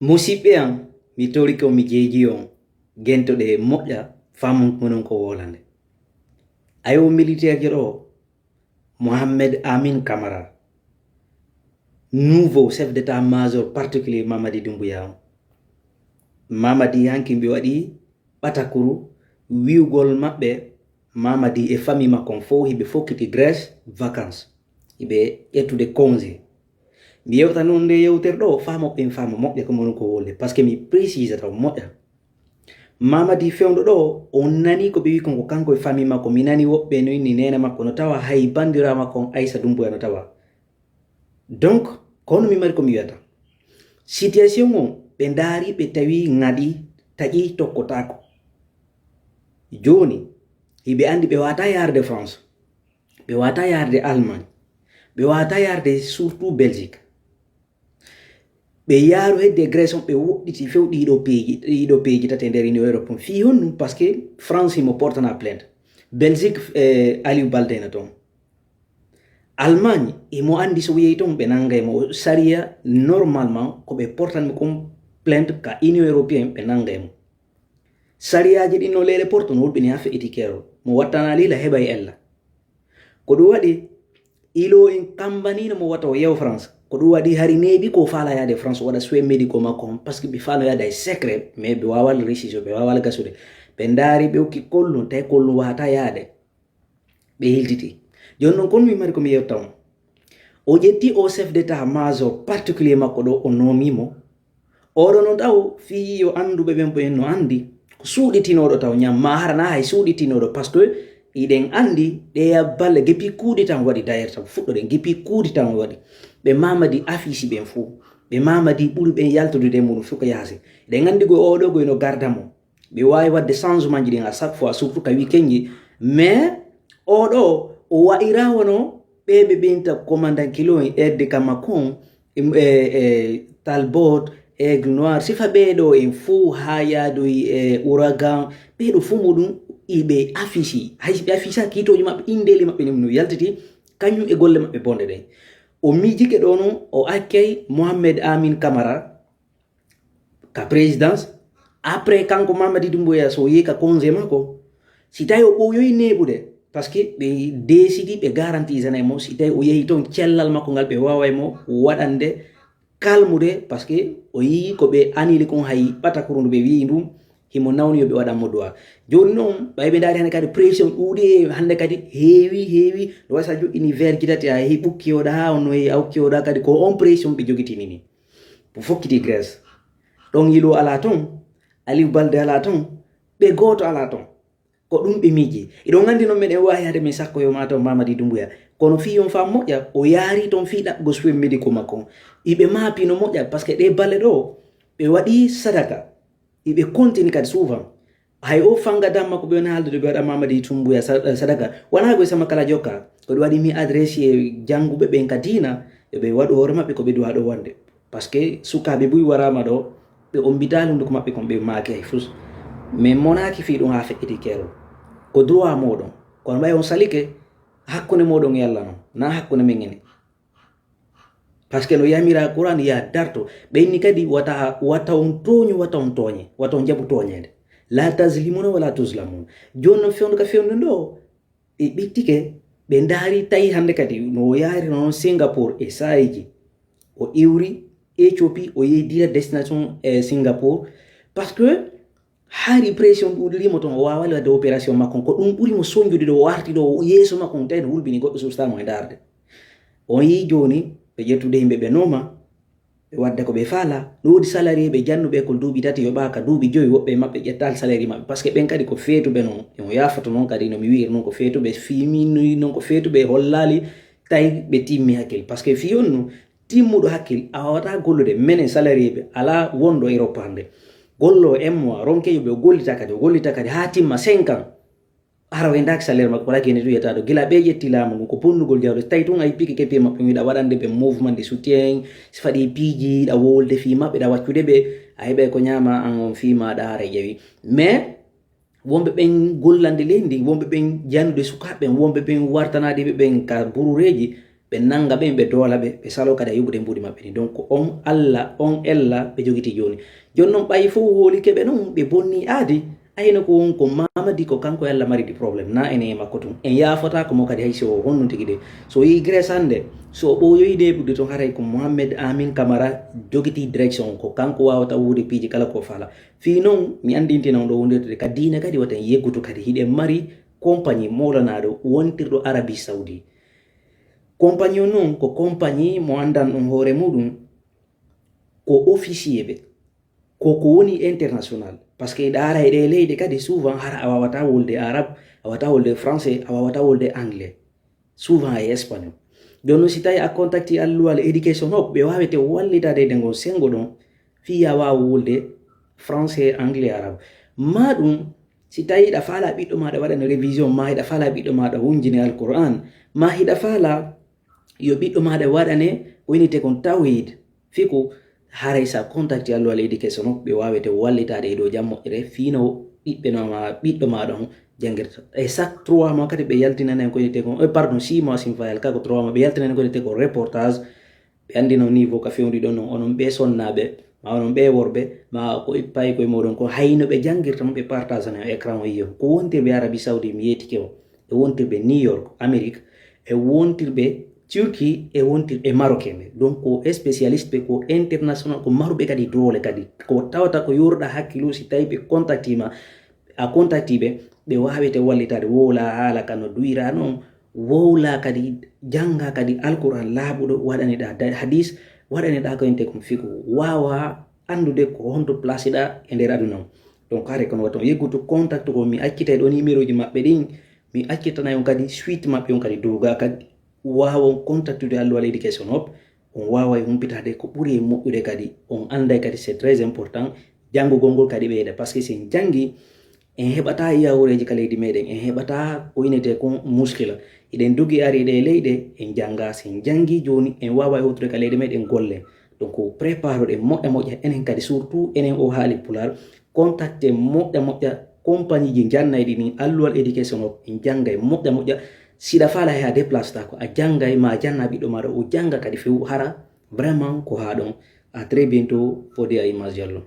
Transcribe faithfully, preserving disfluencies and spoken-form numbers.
Musiɓɓe am, mi torike on, mi jeeji on, gentoɗe moƴƴa, famon ko non ko wolande. Ayo militaire jo ɗo, Mohamed Amin Camara, nouveau chef d'état-major particulier Mamadi Doumbouya on. Mamadi hanki ɓe waɗi ɓatakuru wi'ugol maɓɓe Mamadi e famille makko on fof hiɓe fokkiti Grèce vacances. Hiɓe ƴettude congé. Mi yewta noon nde yewtere ɗo, faa moɓɓe en faama moƴƴa ko mon ko wolde, parce que mi précise taw moƴƴa. Mamadi fewndo ɗo, on nani ko ɓe wi kon ko kanko e famille makko, mi nani woɓɓe no inni neene makko no tawa hay banndiraawo makko on Aissa Doumbouya no tawa. Donc, kono mi mari ko mi wiyata. Situation on, ɓe ndaari, ɓe tawi ŋaɗi, taƴi, tokkotaako. Jooni, hiɓe anndi ɓe waata yaarde France, ɓe waata yaarde Allemagne, ɓe waata yaarde surtout Belgique. Ɓe yaaru hedde Grèce on, ɓe woɗɗiti few ɗiɗo peeji, ɗiɗo peeji tati e nder Union Europe on. Fii honɗum? Parce que France himo portana plainte. Belgique, eh, Aliou Balde no toon. Allemagne, himo anndi so yehi toon, ɓe nanngay mo. Sariya, normalement, ko ɓe portan mo kon plainte ka Union Européenne, ɓe nanngay mo. Sariyaaji ɗin no leele porto no hulɓini haa feƴƴiti keerol. Mo wattana lila heɓay ella. Ko ɗum waɗi, ilo en kambanino mo wata o yew France. Ko ɗum waɗi hari neeɓi ko faala yaade France, o waɗa soin médicaux makko on, parce que ɓe faala yaade e secret, mais ɓe waawal récision, ɓe waawal gasude. Ɓe ndaari, ɓe okki kollu, tawi kollu waata yaade. Ɓe hiltiti. Jooni noon, kono mi mari ko mi yewta on. O ƴetti o chef d'état-major particulier makko ɗo, o noomi mo. Oɗo no taw fii yo annduɓe ɓen ɓen no anndi ko suuɗitinooɗo taw ñam, ma harana hay suuɗitinooɗo, parce que iɗen anndi ɗeya balle, depuis coup d'État on waɗi, d'ailleurs, taw fuɗɗoɗen, depuis coup d'État on waɗi. Ɓe Mamadi affiche ɓen fuu. Ɓe Mamadi ɓuri ɓen yaltudude e muɗum fuu ko yaasi. Eɗen anndi ko oɗo ko ino garda mo. Ɓe waawi waɗde changement ji ɗin à chaque fois, surtout ka weekend ji. Mais oɗo, o wa'ira wano ɓe ɓe ɓinta commandant kilo en aide ka Macron, e, e, e Talbot, Aigle Noir, sifa ɓee ɗo en fuu haa yaadoyi e Ouragan, ɓee ɗo fuu muɗum iɓe affiche. Hay si ɓe affiche kiitooji maɓɓe, indeeli maɓɓe ni no yaltiti, kañum e golle maɓɓe bonɗe ɗen. O miijike ɗo non, o accay Mohamed Amin Camara ka présidence. Après, kanko Mamadi Doumbouya, so yehi ka congé makko, si tawi o ɓooyoyi neeɓude, parce que ɓe décidi, ɓe garantisana e mo, si tawi o yehi toon, cellal makko ngal ɓe waaway mo waɗande kalmude, parce que o yii ko ɓe anili kon hay ɓata kurundu ɓe wi'i ndum, himo nawni yo ɓe waɗan mo du'a. Jooni noon, ɓay ɓe ndaari hannde kadi pression ɗuuɗi e hannde kadi heewi, heewi, no wayi so a joɗɗini verre ji tati, a yehi ɓukki oɗa, haa on no yehi a ukki oɗa, kadi ko on pression ɓe jogitini ni. Ɓe fokkiti Grèce. Ɗon Ilo alaa ton, Aliou Balde alaa ton, ɓe gooto alaa ton. Ko ɗum ɓe miiji. Iɗon anndi noon meɗen waawi hade min sakko yo maa taw Mamadi Doumbouya. Kono fii on faam moƴƴa, o yaari toon fii ɗaɓɓugo soin médicaux makko on. Iɓe maapi no moƴƴa, parce que ɗee balle ɗo, ɓe waɗi sadaka. Iɓe continue kadi souvent. Hay o fanga damma ko ɓe woni haaldude, ɓe waɗa Mamadi Doumbouya sa-, sadaka. Wonaa ko e sama kala jokka. Ko ɗum waɗi mi adresse e jannguɓe ɓen ka diina, yo ɓe waɗu hoore maɓɓe ko ɓe duwa ɗo wonde. Parce que sukaaɓe buy waraama ɗo, ɓe ommbitaali hunnduko maɓɓe kon, ɓe maaki hay fus. Min monaaki fii ɗum haa feƴƴiti keerol. Ko droit mooɗon. Kono ɓay on salike, hakkunde mooɗon e Alla non, naa hakkunde men ene. Parce que no yamira Qur'an, ya darto. Ɓe inni kadi wata, wata on tooñu, wata on tooñe, wata on jaɓu tooñeede. La tazlimuna wala tuzlamun. Jooni non fewndo ka fewndo ndo, ɓe ɓittike, ɓe ndaari tawi hannde kadi no o yaari noon Singapour e saayeeji. O iwri Éthiopie, o yehi dira destination e Singapour. Parce que hari pression ɗuuɗirimo toon, o waawali waɗde opération makko on. Ko ɗum ɓuri mo sonjude ɗo, o arti ɗo, o yeeso makko on tawi no hulɓini, goɗɗo suustaamo e ndaarde. On yii jooni, ɓe ƴettude yimɓe ɓe nooma, ɓe waɗde ko ɓe faala. No woodi salarié ɓe jannuɓe école duuɓi tati, yoɓaaka duuɓi joyi, woɓɓe e maɓɓe ƴettaali salaire maɓɓe. Parce que ɓen kadi ko feetuɓe non. E mo yaafoto non kadi, no mi wi'iri non ko feetuɓe, fii min noon ko feetuɓe hollaali, tawi ɓe timmi hakkil. Parce que fii on no timmuɗo hakkil, a waawataa gollude. Menen salarié ɓe, alaa wonɗo Europe hannde. Gollo un mois, ronke yo ɓe o gollita kadi, o gollita kadi haa timma cinq ans. Hara o endaaki salaire makko, wala kene tu yetta ɗo. Gila ɓe ƴetti laamu ngu, ko bonnugol jawle. Tawi tun ay pique kepi maɓɓe, mi yiɗa waɗande ɓe mouvement de soutien, si faɗi piiji, yiɗa wolde fii maɓɓe, ɗa waccude ɓe, a heɓay ko ñaama an on fii maaɗa hara ƴewi. Mais, wonɓe ɓen gollande leydi, wonɓe ɓen jannude sukaaɓe ɓen, wonɓe ɓen wartanaade ɓe ɓen ka burureeji, ɓe nannga ɓen, ɓe doola ɓe, ɓe saloo kadi a yoɓude mbuuɗi maɓɓe ɗin. Donc on Alla, on Ella ɓe jogitii jooni. Jooni non ɓay fof hoolike ɓe non, ɓe bonnii aadi, ayno ko won ko Mamadi ko kanko e Alla maridi problème, na enen e makko tun. En yaafotaako mo kadi hay si o honno tigi de. So o yii Grèce hannde, so o ɓooyoyi neeɓude ton, haray ko Mohamed Amin Camara jogitii direction on, ko kanko waawata wuude piiji kala ko faala. Fii non, mi anndintina on ɗo wondirde ka diina kadi, wata en yeggutu kadi, hiɗen mari compagnie mawlanaaɗo wontirɗo Arabie Saoudi. Compagnie on non ko compagnie mo anndan ɗum hoore muɗum, ko officier ɓe, ko ko woni international. Parce que ɗa ara e ɗe leyɗe kadi, souvent hara a wawata wolde arabe, a wawata wolde français, a wawata wolde anglais, souvent e espagnol. Jooni non si tawi a contacti Alluwal Education Hub, ɓe wawete wallitade e ngon sengo ɗon, fii a wawa wolde français, anglais, arabe. Ma ɗum, si tawi hiɗa faala ɓiɗɗo maɗa waɗane révision, ma hiɗa faala ɓiɗɗo maɗa wunjine Alquran, ma hiɗa faala yo ɓiɗɗo maɗa waɗane ko inete kon tawhid, fiqhu, haray sa contacti Alluwal Education Hub, ɓe wawete wallitade e ɗo jam moƴƴere, fii no ɓiɓɓe no ma ɓiɗɗo maɗa on janngirta. E chaque trois mois kadi ɓe yaltinane en ko inete kon, eh, pardon, six mois sin fayal, ka ko trois mois, ɓe yaltinane en ko inete kon reportage, ɓe anndina on niveau ka fewndi ɗon non, onon ɓe sonnaaɓe, ma onon ɓe worɓe, ma ko e pay koye moɗon, ko hayno ɓe janngirta mo, ɓe partage on e écran o yiyon. Ko wontirɓe Arabie Saoudi, mi yeetike on, e wontirɓe New York, Amérique, e wontirɓe Turquie, e wontirɓe Marocain ɓe. Donc ko spécialiste ɓe, ko international, ko maruɓe kadi doole kadi. Ko tawata ko yoruɗa hakkilo si tawi ɓe contacti ma, a contacti ɓe, ɓe wawete wallitade, wowla haala ka no duyra non, wowla kadi, jannga kadi Alquran laaɓuɗo, waɗaneɗa da-, hadis, waɗaneɗa ko inete kon fiqhu, wawa anndude ko honto place ɗa e nder aduna on. Donc hare kono wata on yeggutu contact ko, mi accitay ɗo numéro ji maɓɓe ɗin, mi accitanay on kadi suite maɓɓe on kadi doga kadi, wawa on contactude Alluwal Education Hub, on waway humpitade ko ɓuri e moƴƴude kadi, on annday kadi c'est très important, janngugol ngol kadi ɓeyda, parce que si en janngi, en heɓata yawureeji ka leydi meɗen, en heɓata ko inete kon muskila. Hiɗen dogi ari ɗe leyɗe, en jannga, si en janngi jooni, en wawa hewtude ka leydi meɗen golle. Donc, préparoɗen moƴƴa moƴƴa, enen kadi surtout, enen o haali Pulaar, contacte moƴƴa moƴƴa, compagnie ji jannayɗi ni, Alluwal Education Hub, en janngay moƴƴa moƴƴa. Siɗa faala he a déplace ta ko, a janngay ma janna ɓiɗɗo maɗa, o jannga kadi few hara, vraiment ko haa ɗon. À très bientôt, Fodé à Image Diallo.